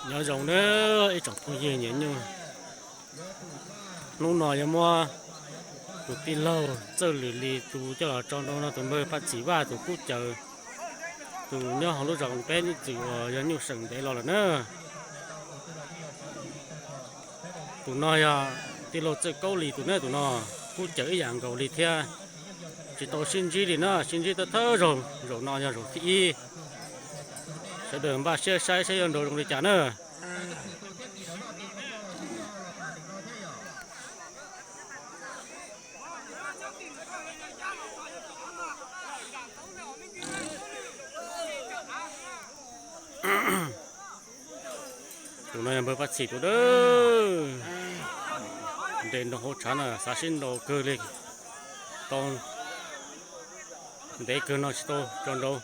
Nyob zoo na ib tsoom phooj ywg nyiam nyuj, hnub no yuav muab tus tij laug Txawj Lwm Lis tus coj los tso nrau no, tus npawg Paj Txim Vaj tus kub caws, tus nyob hauv lub zos Koos Peb ib txwm uas yog nyuj seem ntev los lawm na. Tus no yog tij laug Txawj Kaub Lis tus na, tus no kub caws ib yam nkaus li thiab. Tsis tau sib ntsib li na, sib ntsib thawj thawj zaug, zaum no yog zaum thib ib. Sawv daws npaj siab saib saib yuav nrau zoo li cas na. Tus no yog npawg Paj Txim tus dawb, nres nroo hauv tshav na, xav sib nrau kawg li, tau ntev kawg no tsis tau tso nrau.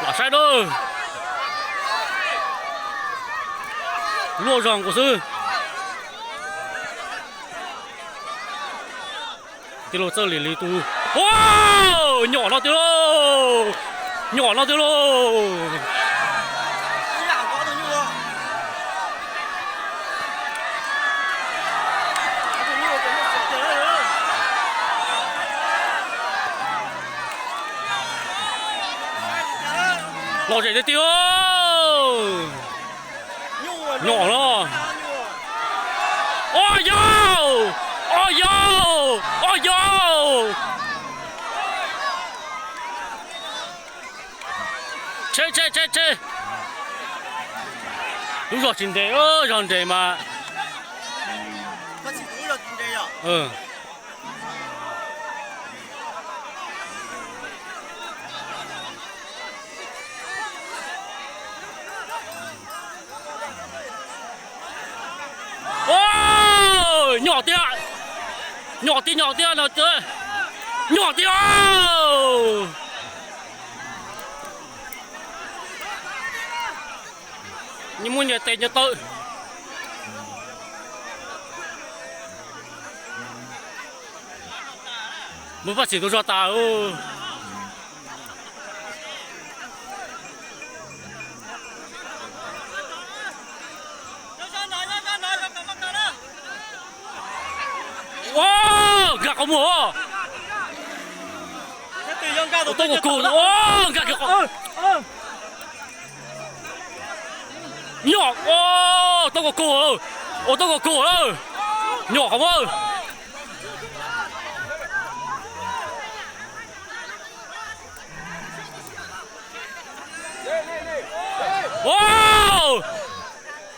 Lam saib na, luaj zog nkaus xwb. Tij laug Txawj Lwm Lis tus, nyom no tiag lauj, nyom no tiag lauj. Lom zem tiag tiag. Nyom no. Ua yau, ua yau, ua yau. Tshe tshe tshe tshe. Lub zog tsis nres, zog nres mas. Nyom tiag, nyom tiag, nyom tiag no, nyom tiag. Nyias muaj nyias tes nyias taw. Mus Paj Txim tus zog tas. Nkag qhov muag. Tau kug kug, nkag kiag qhov. Nyom, tau kug kug, ua tau kug kug lawm. Nyom qhov muag.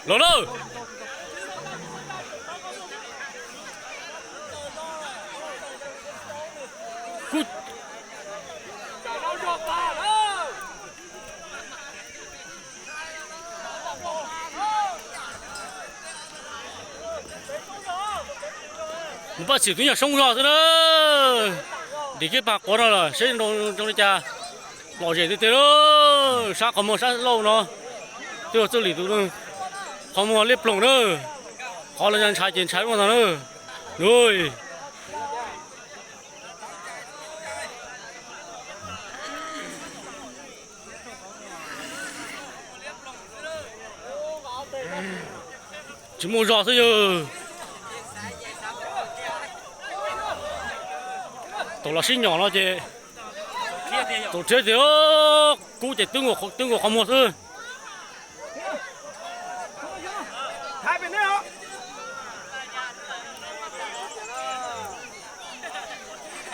Los lawm. Mus Paj Txim tus nyuag soob zog xwb na. Dim kiag pag quav no lawm seb zoo li cas. Lom zem tiag tiag, sab qhov muag sab laug no. Twb yog Txawj Lwm tus qhov muag liab ploog na. Qhov los ntshai ces ntshai ua ntag na. Tsis muaj zog xwb yog. Thaum los sib nyom no ces thaum rhiab tias kub ces twb nkaus qhov muag xwb.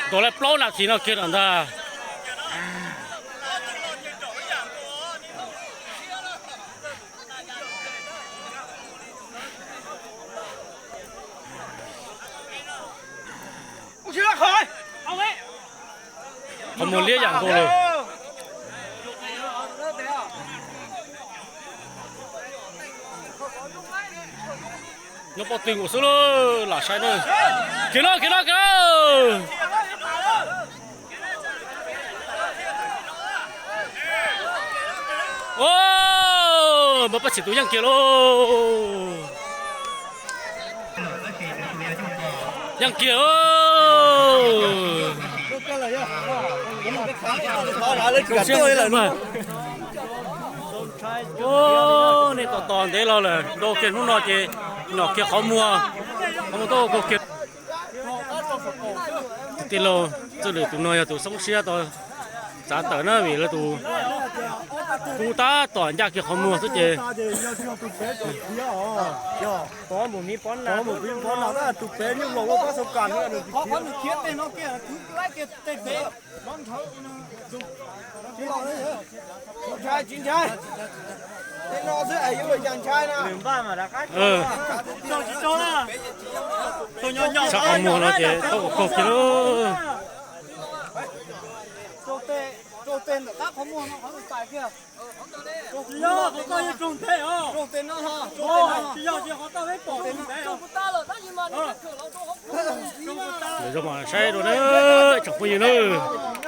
Ntaus lawm plaub nas this no kiag lawm ntag. Qhov muag liab yam nkaus lawm. Nyob pob tw nkaus xwb lawm, lam saib na. Kiag no, kiag no, kiag no. Npawg Paj Xim tus yeej kiag lauj. Yeej kiag lauj. Nej tos tos ntev los lawm, nrau kiag hnub no ces nyom kiag qhov muag, qhov muag tuaj ua kaug kiag. Tij laug Txwj Lwm tus no yog tus xoob siab tau txav tawm na, vim lawv tus kub tab tom ncaj kiag qhov muag xwb ces. Sab qhov muag no ces tau ua kaug kiag lauj. Zoo mas saib rau na, tsoom phooj ywg nawb.